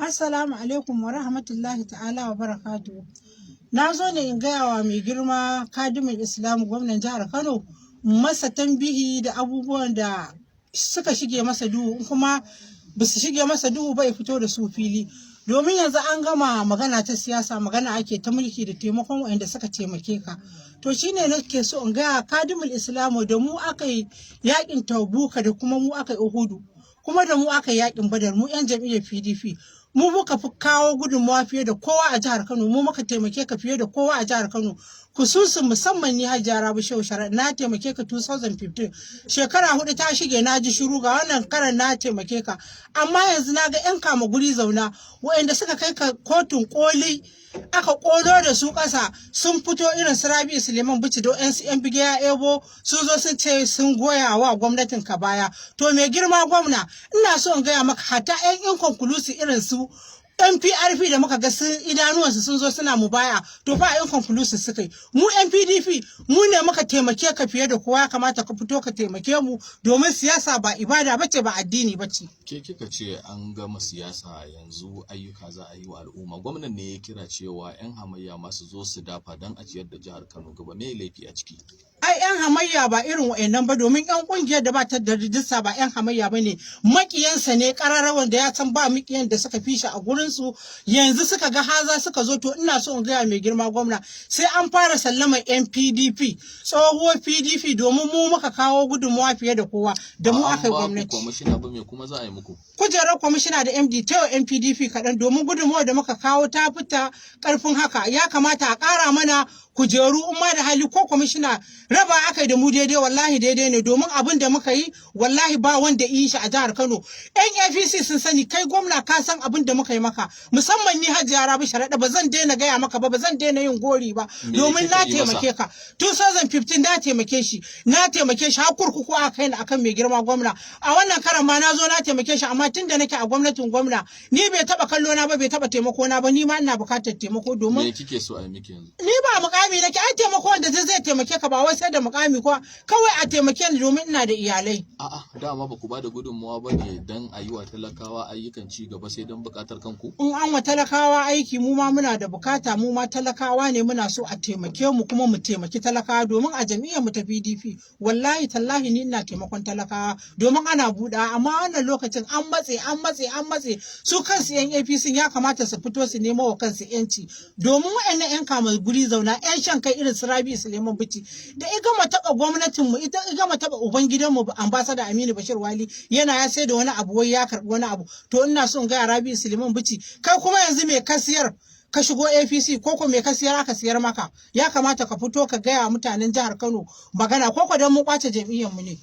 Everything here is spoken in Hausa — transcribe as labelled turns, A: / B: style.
A: Assalamu alaikum wa rahmatullahi ta'ala wa barakatuhu. Na zo ne in gaya wa mai girma Kadimin Islam, gwamnan jihar Kano, masa tambihi da abubuwan da suka shige masa duhu, kuma ba su shige masa duhu ba, ya fito da su fili. Domin yanzu an gama magana ta siyasa, magana ake ta mulki da taimakon waɗanda suka taimake ka. To shine nake so in gaya Kadimul Islamu, da mu aka yi yakin Tabuka, da kuma mu aka yi Uhudu, kuma da mu aka yi yakin Badar. Mu 'yan jam'iyyar PDP, mu muka fi kawo gudunmawa fiye da kowa a jihar Kano, mu muka taimake ka fiye da kowa a jihar Kano. Kususun musamman ni, Hajiya Rabi Shehu Shara, na taimake ka 2015, shekara 4 ta shige na ji shiru, ga wannan karan na taimake ka. Amma yanzu na ga 'yan kama guri zauna waɗanda suka kai ka kotun koli aka kolo da su ƙasa sun fito, irin su Rabi Suleiman Bichi da yan bige ya ebo, sun zo sun ce sun goya wa gwamnatin ka baya. To mai girma gwamna, ina so in gaya maka, hata 'yan inconclusive irin su NPRP da muka ga sun idanuwansu sun zo suna mu baya, to fa inconclusive suka yi. Mu NPDP, mu ne muka taimake ka fiye da kowa. Ya kamata ka fito ka taimake mu, domin siyasa ba ibada bace, ba addini bace.
B: Ke kika ce an gama siyasa, yanzu ayyuka za a yi wa al'umma. Gwamnan ne ya kira cewa 'yan hamayya masu zo su dafa don a ciyar da jihar Kano gaba. Me laifi a ciki?
A: Ai 'yan hamayya ba irin wa'annan ba, domin 'yan kungiyar da ba ta da rijista ba 'yan hamayya ba ne, makiyansa ne kararrawan da ya san ba makiyan da suka fi shi a gurin su. Yanzu suka ga haza suka zo. To ina so in gaya mai girma gwamna, sai an fara sallama yan PDP, tsohuwar PDP, domin mu muka kawo gudunmawa fiye da kowa, da mu
B: Ba an
A: aka yi
B: ba ku
A: gwamnati.
B: kwamishina ba, me kuma za a yi muku?
A: Kujerar kwamishina da MD ta yau NPDP kaɗan, domin gudunmawar da muka kawo ta fita ƙarfin haka. Ya kamata a ƙara mana kujeru in ma da hali, ko kwamishina raba aka yi da mu daidai, wallahi daidai ne, domin abin da muka yi, wallahi ba wanda yi shi a jihar Kano. Yan APC sun sani, kai gwamna ka san abin da muka yi maka, musamman ni Hajiya Rabi Sharaɗa. Ba zan daina gaya maka ba, ba zan daina yin gori ba,
B: Me
A: domin na
B: kika yi masa?
A: taimake ka. 2015 na taimake shi, na taimake shi har kurkuku aka kai ni akan mai girma gwamna. A wannan karan ma na zo na taimake shi, amma tun da nake a gwamnatin gwamna, ni bai taba kallo na ba, bai taba taimako na ba. Ni ma ina bukatar taimako domin
B: Me kike so a yi miki yanzu?
A: Ni ba mukami nake, ai taimako wanda zai taimake ka, ba wai sai da mukami ko, kawai a taimake ni domin ina da iyalai.
B: A'a, dama ba ku ba da gudunmawa ba ne don a yi wa talakawa ayyukan ci gaba, sai don buƙatar kanku?
A: In an wa talakawa aiki, mu ma muna da bukata. Mu ma talakawa ne, muna so a taimake mu kuma mu taimaki talakawa, domin a jam'iyyar mu ta PDP, wallahi tallahi ni ina taimakon talakawa, domin ana buɗa. Amma wannan lokacin an matse, an matse, an matse. Su kansu yan APC ya kamata su fito su nemo wa kansu yanci, domin waɗannan yan kama guri zauna, yan shan kai irin su Rabi Suleiman Bichi da i gama taɓa gwamnatin mu, ita i gama taɓa uban gidan mu Ambassador Aminu Bashir Wali, yana ya sai da wani abu, wai ya karɓi wani abu. To ina son ga Rabi Suleiman Bichi, kai kuma yanzu me ka siyar ka shigo APC, ko ko me ka siyar aka siyar maka? Ya kamata ka fito ka gaya mutanen jihar Kano magana, ko ko don mun kwace jam'iyyar mu ne.